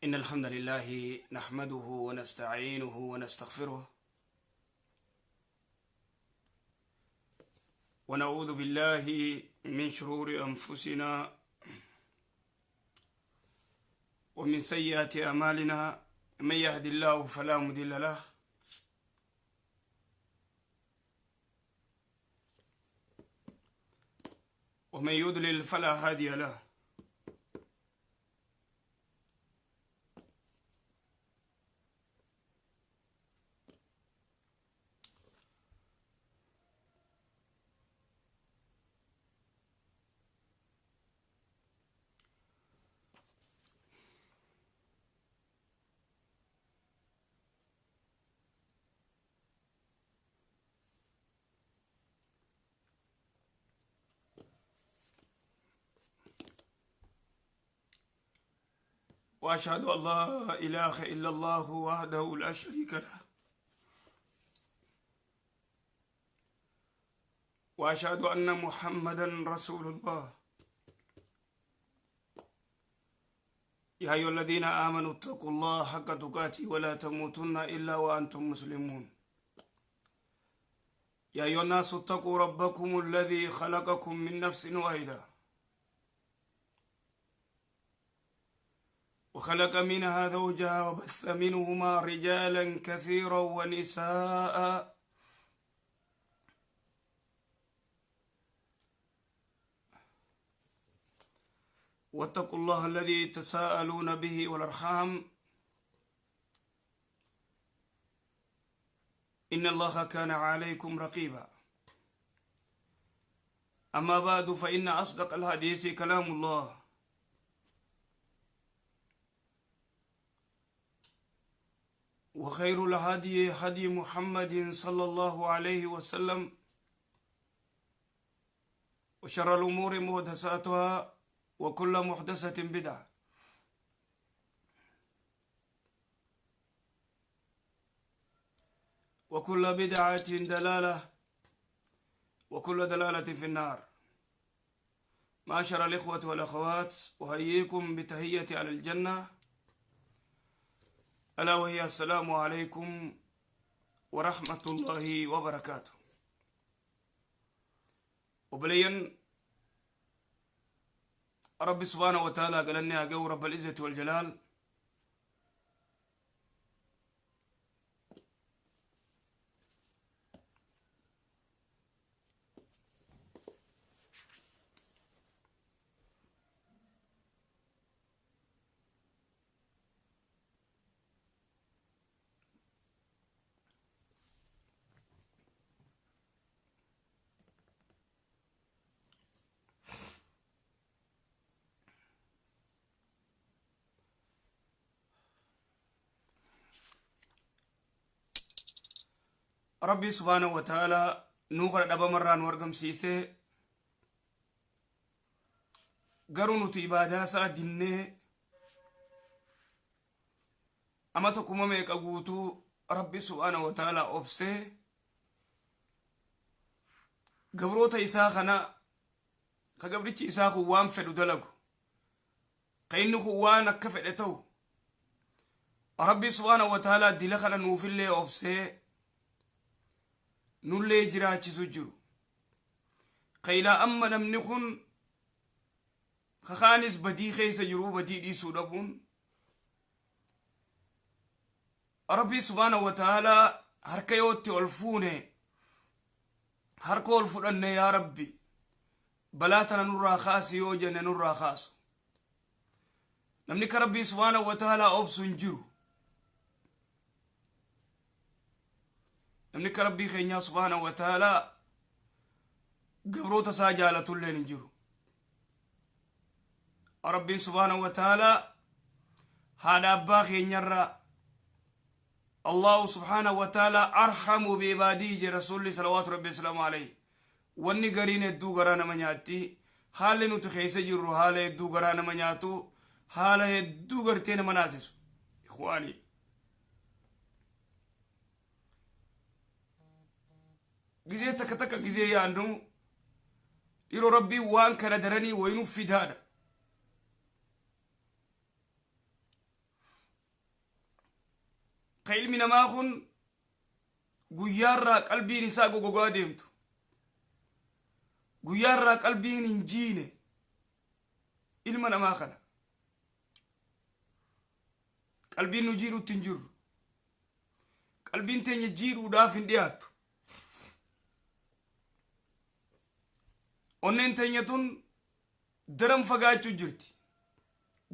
إن الحمد لله نحمده ونستعينه ونستغفره ونعوذ بالله من شرور أنفسنا ومن سيئات أعمالنا، من يهد الله فلا مضل له ومن يضلل فلا هادي له. وأشهد أن لا إله إلا الله وحده لا شريك له، وأشهد أن محمدا رسول الله. يا أيها الذين آمنوا اتقوا الله حق تقاته ولا تموتن إلا وأنتم مسلمون. يا أيها الناس اتقوا ربكم الذي خلقكم من نفس واحدة وخلق منها زوجها وبث منهما رجالا كثيرا ونساء، واتقوا الله الذي تساءلون به والأرحام إن الله كان عليكم رقيبا. أما بعد، فإن أصدق الحديث كلام الله، وخير الهدي هدي محمد صلى الله عليه وسلم، وشر الأمور محدثاتها، وكل محدثة بدعة. وكل بدعة دلالة، وكل دلالة في النار. معاشر الإخوة والأخوات، أحييكم بتحية على الجنة، ألا وهي السلام عليكم ورحمة الله وبركاته. وبلين رب سبحانه وتعالى قال لنا جو رب العزة والجلال، ربي سبحانه وتعالى نوغر دبا مران ورقم سيسي garuu nuti ibaadaa isaa dinnee ama tokkuma meeqa guutuu Rabbi subhaanahu wa ta'ala obsee gabroota isaa kana ka gabrichi isaa kun waan fedhu dalagu, ka inni kun waan akka fedhe ta'u, Rabbi subhaanahu wa ta'ala dila kana nuufillee obsee nullee jiraachisu jiru. Ka ilaa amma namni kun kakaanis badii keessa jiruu badii dhiisuu dhabuun Rabbi subhaanahu wa ta'ala harka yootti ol fuune, harka ol fudhanne, yaa Rabbi balaa tana nurraa kaasi yoo jenne nurraa kaasu. Namni ka Rabbii subhaanahu wa ta'ala obsu hin jiru. Namni ka Rabbii keenyaa subhaanahu wa ta'ala gabroota isaa jaalatulleen hin jiru. Rabbiin subhaanahu wa ta'ala haadha abbaa keenyarraa Allahu subhaanahu wa ta'ala arhamu biibaadii je Rasuulli salawaatu Rabbi wasalaamu alayhi. Wanni gariin hedduu garaa nama nyaatti. Haalli nuti keessa jirru haala hedduu garaa nama nyaatu, haala hedduu gartee nama naasisu. Ikhwaanii, gizee takka takka gizee yaannu yeroo Rabbiin waan kana daranii wayinuu fidaadha. Ka ilmi namaa kun guyyaarraa qalbiin isaa gogogaa deemtu, guyyaarraa qalbiin hin jiine ilma namaa kana qalbiin nu jiidhutti hin jirru, qalbiin teenya jiidhuudhaaf hin dhiyaattu. Onneen teenya tun daran fagaachuu jirti,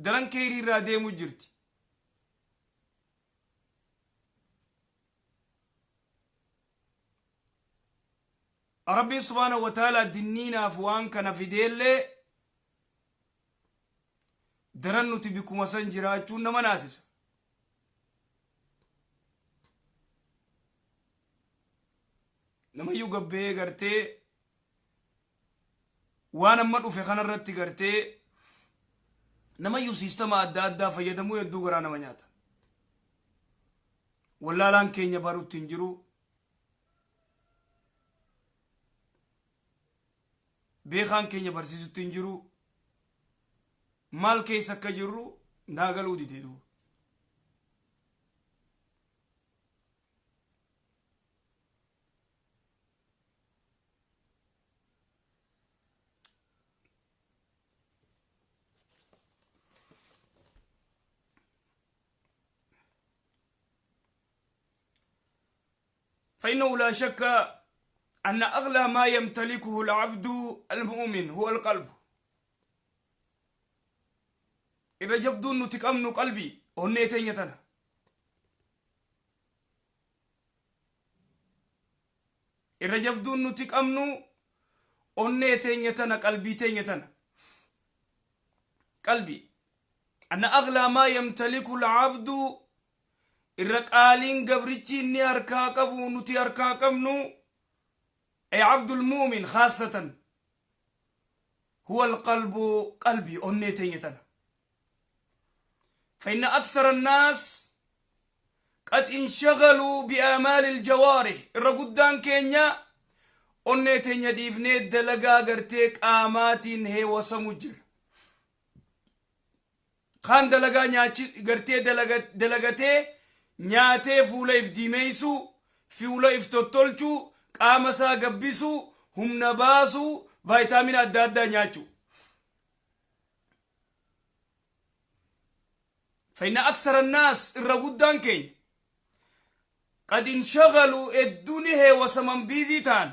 daran keeyrii irraa deemuu jirti. Rabbiin subhaanahu wa ta'aalaa dinniinaaf waan kana fideellee daran nuti bikkuma san jiraachuun nama naasisa. Namayyuu gabbee gartee waan amma dhufe kanarratti gartee namayyuu siistama adda addaa fayyadamuu hedduu garaa nama nyaata. Wallaalaan keenya barutti hin jiru. Beekaan keenya barsiisutti hin jiru. Maal keessa akka jirru naa galuu dide duuba. فإنه لا شك أن أغلى ما يمتلكه العبد المؤمن هو القلب. Irra jabduun nuti qabnu qalbii, onnee teenya tana. Irra jabduun nuti qabnu onnee teenya tana, qalbii teenya tana. Qalbii. أن أغلى ما يمتلك العبد, irra qaaliin gabrichi inni harkaa qabu, nuti harkaa qabnu, أي عبد المؤمن خاصة, هو القلب, qalbii, onnee teenya tana. فإن أكثر الناس قد انشغلوا بأعمال الجوارح. Irra guddaan keenya onnee teenya dhiifnee dalagaa gartee qaamaatiin heewasamu jira. Kaan dalagaa nyaachi gartee dalagatee nyaatee fuula if diimeessuu, fuula if tottolchuu, qaama isaa gabbisuu, humna baasuu, vaayitaamina adda addaa nyaachuu. فإن أكثر الناس, irra guddaan keenya, قد انشغلوا, hedduun heewasaman, busy ta'an,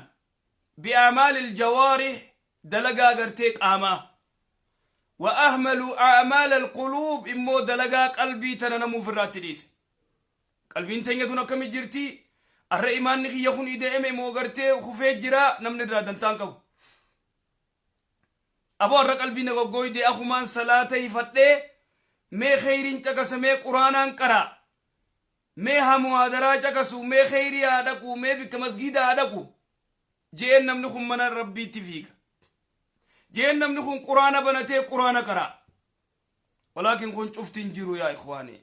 بأعمال الجوارح, dalagaa gartee qaamaa, وأهملوا أعمال القلوب, immoo dalagaa qalbii tana namuuf irraatti dhiise. Qalbiin teenya tun akkami jirti? Arra imaanni kiyya kun ide'eme moo gartee kufee jira? Namni irraa dantaan qabu. Aboo, arra qalbii na goggooyde, akumaan salaata hifadhee mee kheyriin caqasa, mee quraanaan qara, mee haa muhaadaraa caqasu, mee kheyrii haa dhaqu, mee bikka masgiida haa dhaqu jeen, namni kun mana rabbiitti fiiga jeen, namni kun quraana banatee quraana qara. ولكن kun cufti hin jiru يا إخواني.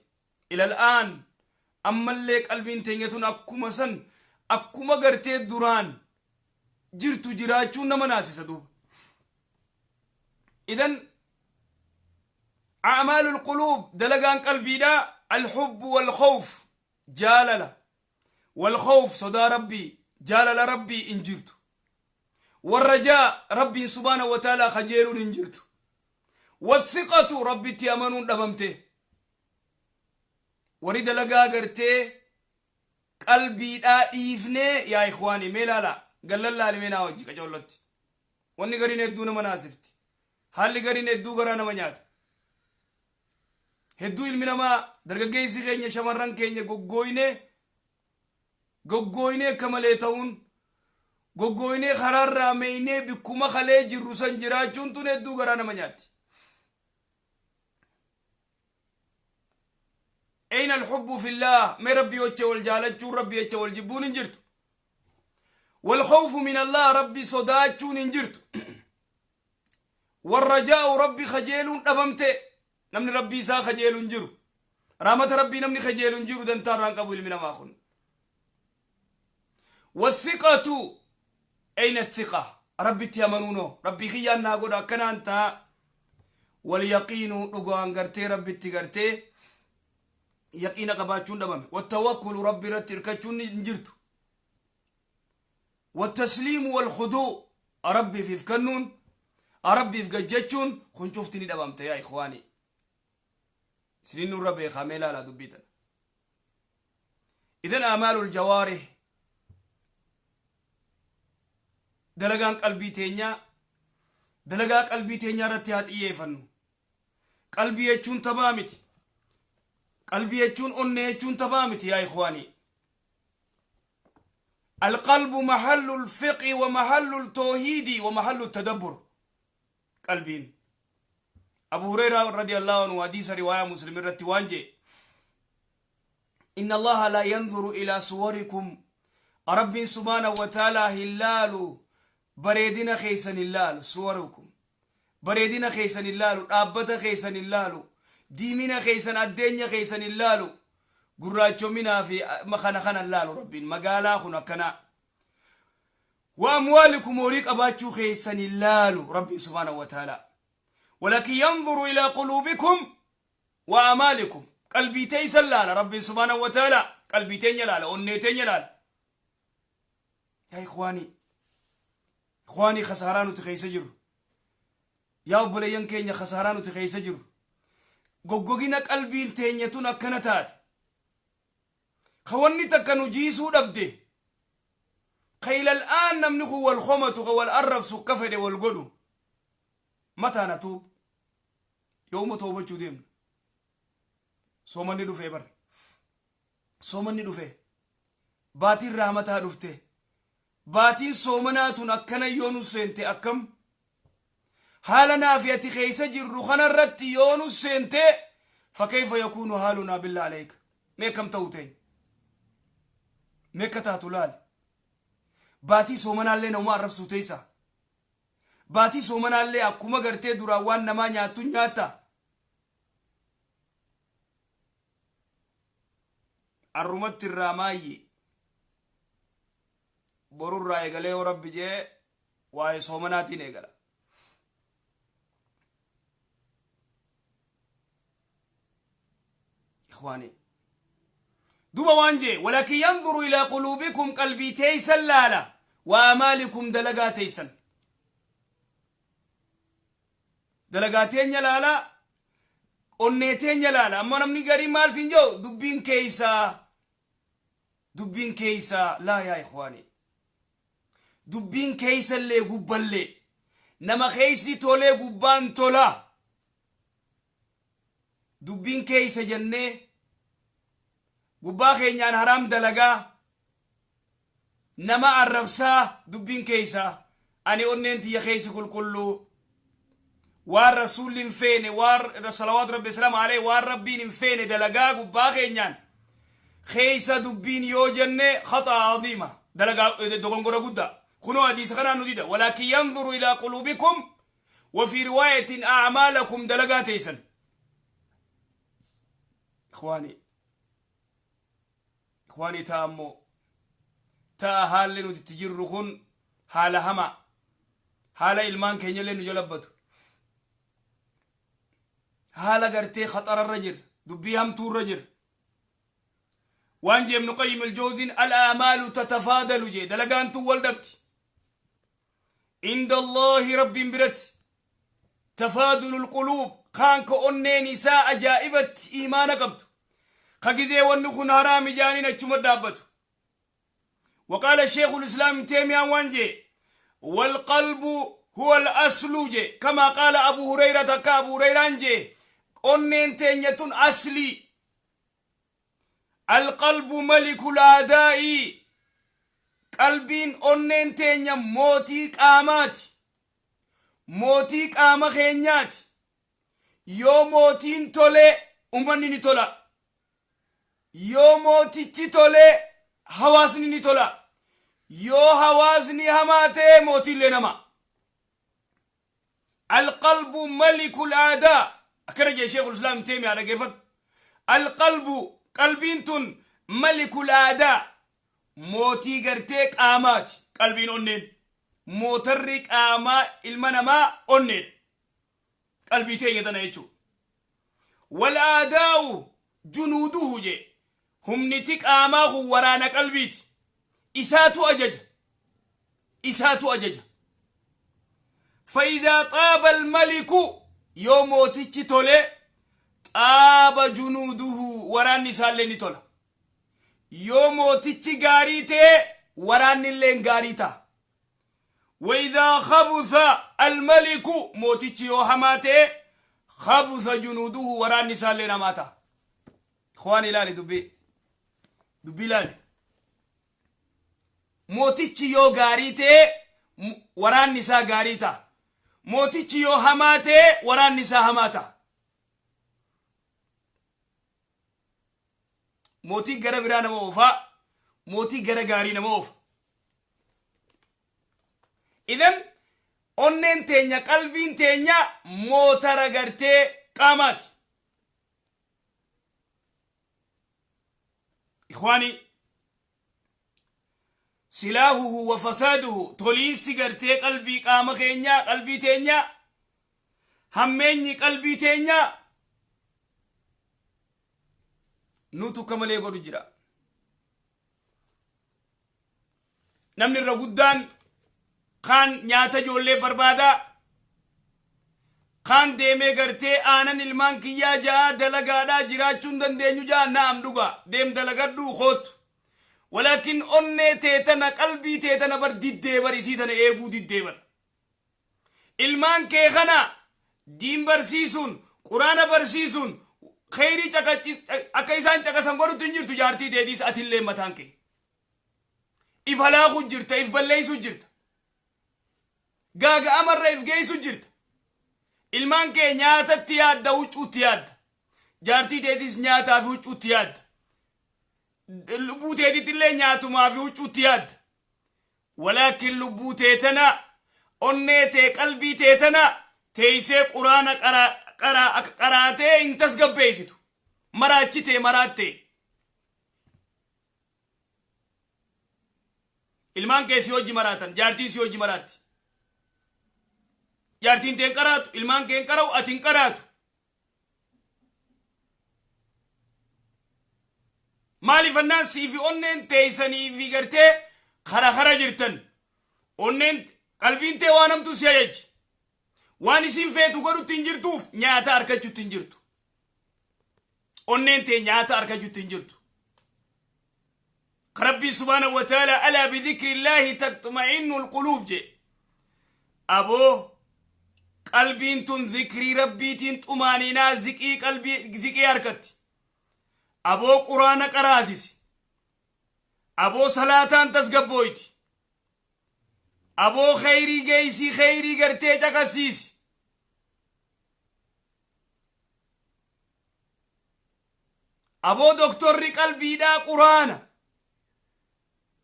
إلى الآن ammallee qalbiin teenya tun akkuma san, akkuma gartee duraan jirtu jiraachuun nama naasisa duuba. إذن أعمال القلوب, dalagaan qalbiidha, الحب والخوف, jaalala, والخوف, sodaa rabbii, jaalala rabbii hin jirtu, والرجاء, rabbiin سبحانه وتعالى kajeeluun hin jirtu, والثقة, rabbitti amanuun dhabamte. Warri dalagaa gartee qalbiidhaa dhiifnee, يا إخواني, mee laala, gallan laalimee naa wajji qacoollotti. Wanni gariin hedduu nama naasifti, haalli gariin hedduu garaa nama nyaata. Hedduu ilmi namaa, dargaggeessi keenya, shamarran keenya goggooynee goggooynee akka malee ta'uun, goggooynee karaarraa meeynee bikkuma kalee jirru san jiraachuun tun hedduu garaa nama nyaatti. أين الحب في الله? Mee rabbii jecha wal jaalachuun, rabbii jecha wal jibbuun hin jirtu. والخوف من الله, rabbi sodaachuun hin jirtu. والرجاء, rabbi kajeeluun dhabamte. Namni rabbii isaa kajeelu hin jiru, rahmata rabbii namni kajeelu hin jiru, dantaarraan qabu ilmi namaa kun. والثقة, أين الثقة? Rabbitti amanuunoo, rabbii kiyyaan naa godha, akkanaan ta'a. واليقين, dhugaan gartee rabbitti gartee. Yaqiina qabaachuun dhabame. Wattawakkulu, Rabbi irratti hirkachuun hin jirtu. Wattasliimu walkhuduu, Rabbiif if kennuun, Rabbiif gajjachuun kun cufti ni dhabamte. Yaa ikhwaanii, isinin nurra beekaa, mee ilaalaa dubbii tana. Idan aamaalul jawaarih, dalagaan qalbii teenyaa, dalagaa qalbii teenyaa irratti haa xiyyeeffannu. Qalbii jechuun taphaa miti. Qalbii jechuun, onnee jechuun taphaa miti, yaa ikhwaanii. القلب محل الفقه ومحل التوحيد ومحل التدبر. قلبين أبو هريرة رضي الله عنه، حديث رواية مسلم رتي، waan je: إن الله لا ينظر إلى صوركم، رب سبحانه وتعالى hin laalu bareedina keessan hin laalu. صوركم، bareedina keessan hin laalu, dhaabbata keessan hin laalu, diimina keessan, addeenya keessan hin laalu, gurraachominaa fi kana kana hin laalu Rabbiin. Magaalaa kun akkanaa وأموالكم, horii qabaachuu keessan hin laalu Rabbiin سبحانه وتعالى. ولكن ينظر إلى قلوبكم وأعمالكم. Qalbii teeysan laala Rabbiin سبحانه وتعالى. Qalbii teenya laala, onnee teenya laala. Yaa ikhwaanii, ikhwaanii, khasaaraa nuti keessa jirru, yaa obboleeyyan keenya, khasaaraa nuti keessa jirru, goggogina qalbiin teenya tun akkana taate, ka wanni takka nu jiisuu dhabde, ka ilal'aan namni kun wal komatu, ka wal arrabsu, ka fedhe wal godhu. متى نتوب? Yooma toobachuu deemna? Soomanni dhufee bar, soomanni dhufee, baatiin rahmataa dhufte. Baatiin soomanaa tun akkana yoo nu seente akkam? Haala naafi ati keessa jirru kanarratti yoo nu seente, فكيف يكون حالنا بالله عليك? Mee akkam ta'u teenya? Mee akka taatu laal. Baatii soomanaallee nama arrabsuu teessa. Baatii soomanaallee akkuma gartee duraan waan namaa nyaattu nyaatta. Arrumatti irraa maayyi, borurraa eegalee yoo Rabbi jee waa'ee soomanaatiin eegala. Ikhwaanii, duba waan jee: ولكن ينظر إلى قلوبكم, qalbii teeysan laala, وأعمالكم, dalagaa teeysan, dalagaa teenya laala, onnee teenya laala. Amma namni garii maal sin jedhu? Dubbiin keeysaa, dubbiin keeysaa. لا يا إخواني, dubbiin keeysallee gubballee. Nama keeysi tolee gubbaan tola. Dubbiin keeysa jennee gubbaa keenyaan haraam dalagaa, nama arrabsaa, dubbiin keeysaa, ani onneen tiyya keeysi qulqulluu, waan Rasuulli hin feene, waan صلوات ربي وسلامه عليه, waan Rabbiin hin feene dalagaa gubbaa keenyaan keeysa dubbiin yoo jenne, خطأ عظيمة, dalagaa dogongora guddaa. Kunoo hadiisa kanaan nu dida: ولكن ينظر إلى قلوبكم, وفي رواية أعمالكم, dalagaa teeysan. Ikhwaanii, ikhwaanii, ta'a ammoo ta'a. Haalli nuti itti jirru kun haala hamaa, haala ilmaan keenyallee nu jalabbatu, haala gartee khaxararra jira, dubbii hamtuurra jira. Waan jee Ibnu Qayyim Aljawziin: الأعمال تتفاضل jee, dalagaan tun wal dhabti. عند الله, Rabbiin biratti, تفاضل القلوب. Kaan ka onneen isaa ajaa'ibatti iimaana qabdu, ka gizee wanni kun haraami jaaniin achuma dhaabbatu. وقال الشيخ الإسلام ابن تيمية waan je: والقلب هو الأصل je, كما قال أبو هريرة, ka Abu Hurayraan je onneen teenyatun asli. القلب ملك الأعضاء, qalbiin, onneen teenya mootii qaamaati, mootii qaama keenyaati. Yoo mootiin tole, ummanni ni tola. Yoo mootichi tole, hawaasni ni tola. Yoo hawaasni hamaa ta'e, mootiillee nama. القلب ملك الأعضاء, akkana jee Sheekul Islaam Teemiyaa, dhageeffadhu. القلب, qalbiin tun, ملك الأعضاء, mootii gartee qaamaati. Qalbiin, onneen, mootarri qaamaa ilma namaa onneen, qalbii teenya tana jechuudha. والأعضاء Junuuduhu jee. Humniti qaamaa kun waraana qalbiiti. Isaatu ajaja. Isaatu ajaja. Fa'idaa xaaba almaliku, yoo mootichi tole, xaaba junuuduhu, waraanni isaallee ni tola. Yoo mootichi gaarii ta'e, waraanni illee gaarii ta'a. Wa'idaa khabutha almaliku, mootichi yoo hamaa ta'e, khabutha junuuduhu, waraanni isaallee hamaa ta'a. Ikhwaan, ilaali dubbii. Dubbii ilaali. Mootichi yoo gaarii ta'e, waraanni isaa gaarii ta'a. Mootichi yoo hamaa ta'e, waraanni isaa hamaa ta'a. Mootii gara biraa nama oofaa, mootii gara gaarii nama oofa. Idan onneen teenya, qalbiin teenya mootara gartee qaamaati. Ikhwaanii, silaahuhu wa fasaaduhu, toliinsi gartee qalbii qaama keenyaa, qalbii teenyaa, hammeenyi qalbii teenyaa nutu akka malee godhu jira. Namni irra guddaan kaan nyaata ijoollee barbaadaa, kaan deemee gartee aanan ilmaan kiyyaa ja'a, dalagaadhaa jiraachuu hin dandeenyu ja'a. Na'am, dhugaa, deem dalagadhuu kootu. Walaakin onnee teetana, qalbii teetana bar diddee bar, isii tana eeguu diddee bar. Ilmaan kee kana diin barsiisuun, quraana barsiisuun, kheyrii akka isaan caqasan godhutti hin jirtu. Jaartii teetiis, atillee mataan kee if halaakuu jirta, if balleeysuu jirta, gaaga'amarra if geessu jirta. Ilmaan kee nyaatatti yaadda, huccuutti yaadda, jaartii teetis nyaataa fi huccuutti yaadda, lubbuu teetitti illee nyaatumaa fi huccuutti yaadda. Walaakin lubbuu teetana, onnee tee, qalbii teetana teeysee quraana qaraatee hin tasgabbeeysitu. Maraachitee maraattee ilmaan kee si hojji maraatan, jaartiin si hojji maraatti. Jaartiin tee hin qaraatu, ilmaan kee hin qara'u, ati hin qaraatu. Maaliif annaan siifi onneen teeysanii fi gartee kara kara jirtan. Onneen, qalbiin tee waan hamtuu si ajajji. Waan isiin feetu godhutti hin jirtuuf, nyaata argachutti hin jirtu. Onneen tee nyaata argachutti hin jirtu. Rabbiin subhaanahu wa ta'ala "Alaa bidhikri illaahi taxma'innu alquluub" jee. Aboo, qalbiin tun zikrii Rabbiitiin xumaaninaa, ziqii qalbii, ziqii harkatti. Aboo, quraana qaraasisi. Aboo, salaataan tasgabbooyti. Aboo, kheyrii geeysii, kheyrii gartee caqasiisi. Aboo, doktorri qalbiidhaa quraana,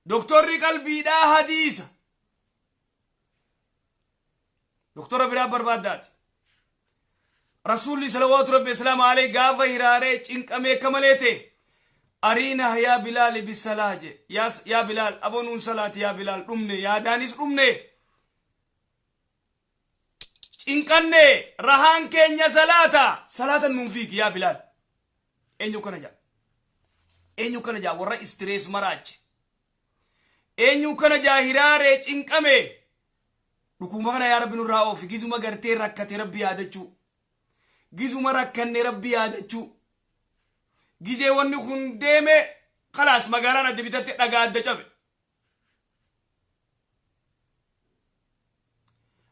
doktorri qalbiidhaa hadiisa. Doktora biraa barbaaddaati. Rasuulli salawaatu rabbi islaama alayhi gaafa hiraaree cinqamee akka malee ta'e, "Ariina yaa Bilaali bisalaa" je. Yaa Bilaal, aboo nuun salaati, yaa Bilaal, dhumne, yaadaanis dhumne, cinqanne, rahaan keenya salaata, salaata nuun fiigi yaa Bilaal. Eenyu kana jaa? Eenyu kana jaa? Warra stress maraache. Eenyu kana jaa? Hiraaree cinqame, dhukuma kana yaa Rabbi nurraa oofi. Gizuma gartee rakkate Rabbi yaadachuu, gizuma rakkanne Rabbi yaadachuu. Gizee wanni kun deeme, khalaas, magaalaan adda bitatte, dhagaa adda cabe.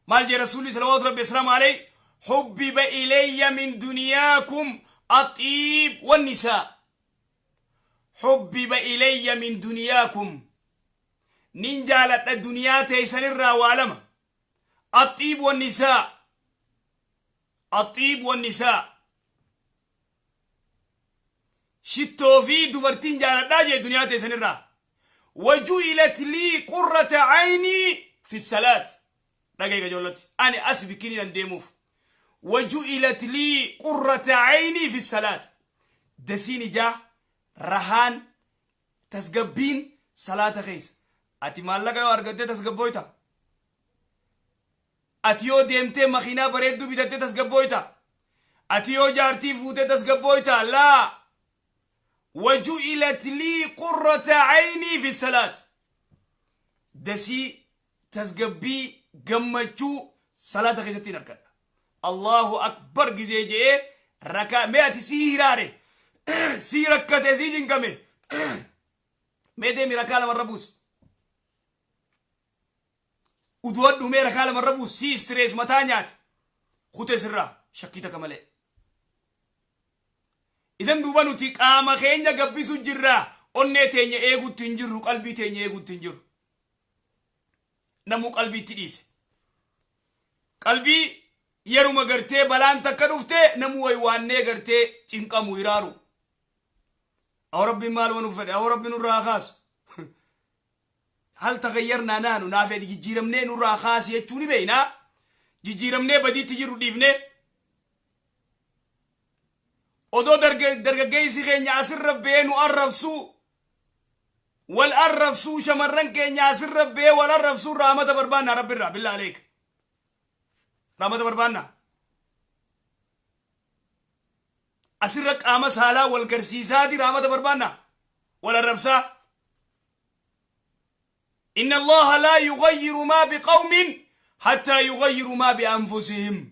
Maal jee Rasuulli salawaatu rabbi islaamu alayhi? "Hubbiba ilayya min duniyaakum axiib wannisaa." "Hubbiba ilayya min duniyaakum", nin jaaladha duniyaa teeysanirraa waa lama: axiib wannisaa, axiib wannisaa. Shittoo fi dubartiin jaaladhaa jee duniyaa teeysanirraa. "Waju'ilat lii qurrata caynii fi salaat". Dhagayga joollatti, ani as bikkinii nan deemuuf. "Waju'ilat lii qurrata caynii fi salaat". Dasiin ijaa, rahaan, tasgabbiin salaata keessa. Ati maallaqa yoo argattee tasgabbooyta? Ati yoo deemtee makiinaa bareedduu bitattee tasgabbooyta? Ati yoo jaartii fuutee tasgabbooyta? Laa. Waju'ilat lii qurrata aynii fi salaat. Dasii, tasgabbii, gammachuu salaata keessatti hin argadha. Allahu akbar gizee je'ee rakaa mee ati sii hiraare, sii rakkate, sii cinqame, mee deemi rakaa lamarra buusi. Uduwadhu mee rakaa lamarra buusi. Sii stress mataa nyaate kutee sirraa shakkii takka malee. Idan duuba nuti qaama keenya gabbisu jirra, onnee teenya eegutti hin jirru, qalbii teenya eegutti hin jirru. Namuu qalbiitti dhiise. Qalbii yeruma gartee balaan takka dhufte namuu waywaannee gartee cinqamu hiraaru. Awwa Rabbiin maaluma nuuf fedhe, awwa Rabbi nurraa haa kaasu. Hal tagayyarnaa naanu naaf ati jijjiiramnee nurraa kaasi jechuu ni beekna. Jijjiiramnee badiitti jirru dhiifnee. Odoo dargaggeessi keenya asirra ba'ee nu arrabsuu, wal arrabsuu, shamarran keenya asirra ba'ee wal arrabsuu, rahmata barbaannaa Rabbirraa? Billaa aleek, rahmata barbaannaa? Asirra qaama saalaa wal garsiisaati rahmata barbaannaa? Wal arrabsaa. Inna Allaha laa yughayyiru maa biqawmin hattaa yughayyiru maa bianfusihim.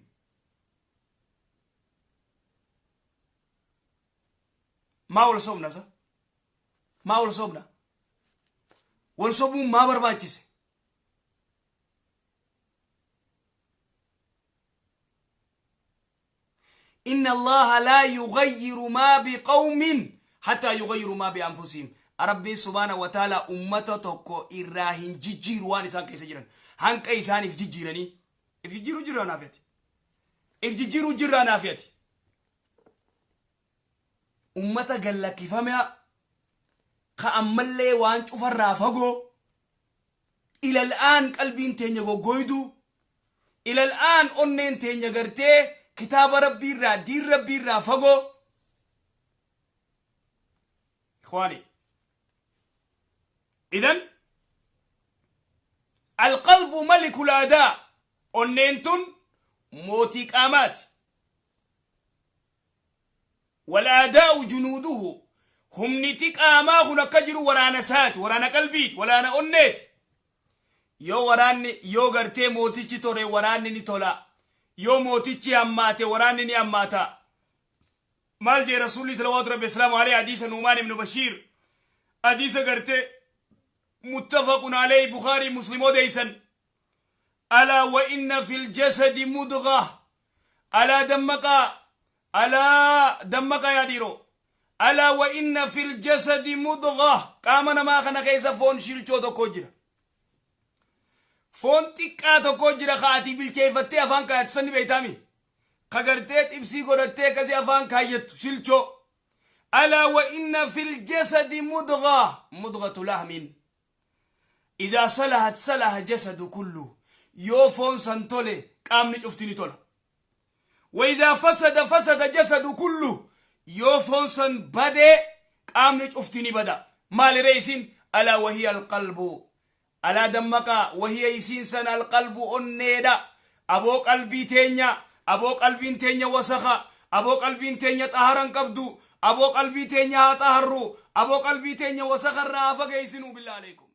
Maa wal sobna sa? Maa wal sobna? Wal sobuun maa barbaachise? Inna Allaha laa yughayyiru maa biqawmin hattaa yughayyiru maa bianfusihim. Rabbiin subhaanahu wa ta'ala ummata tokko irraa hin jijjiiru waan isaan keessa jiran hanqa isaaniif jijjiiranii. If jijjiiruu jirraa naaf ati? If jijjiiruu jirraa naaf ati? Ummata gallakkifamaa ka ammallee waan cufarraa fagoo, ilal'aan qalbiin teenya goggoyduu, ilal'aan onneen teenya gartee kitaaba Rabbiirraa, diin Rabbiirraa fagoo. Ikhwaani, idan alqalbu malikul aadaa, onneen tun mootii qaamaati. Wal aadaa'u junuuduhu, humniti qaamaa kun akka jiru waraana isaati, waraana qalbiiti, waraana onneeti. Yoo waraanni, yoo gartee mootichi tole, waraanni ni tola. Yoo mootichi hammaate, waraanni ni hammaata. Maal jee Rasuulli salawaatu rabbi wasalaamu alayhi? Hadiisa Nuumaan ibnu Bashiir, hadiisa gartee muttafaqun alayhi, Bukaarii Muslim odeeysan. Alaa wa inna fil jasadi mudgha. Alaa dammaqaa, alaa dammaqaa yaa dhiiroo. Alaa wa inna fil jasadi mudgha, qaama namaa kana keessa foon shilchoo tokko jira, foon xiqqaa tokko jira, ka ati bilcheeffattee afaan kaayattu sanni beeytaami, ka gartee xibsii godhattee akkasii afaan kaayyattu, shilchoo. Alaa wa inna fil jasadi mudgha, mudghatu lahmin idaa salahat salaha jasadu kullu, yoo foon san tole qaamni cufti ni tola. Wa idaa fasada fasada jasadu kullu, yoo foon san badee qaamni cufti ni bada. Maali ree isin? Alaa wahiya alqalbu. Alaa dammaqaa, wahiya isiin san alqalbu, onneedha. Aboo qalbii teenya, aboo qalbiin teenya wasakha, aboo qalbiin teenya xaharan qabdu, aboo qalbii teenya haa xaharru, aboo qalbii teenya wasakha irraa haa fageessinu, billaa aleykum.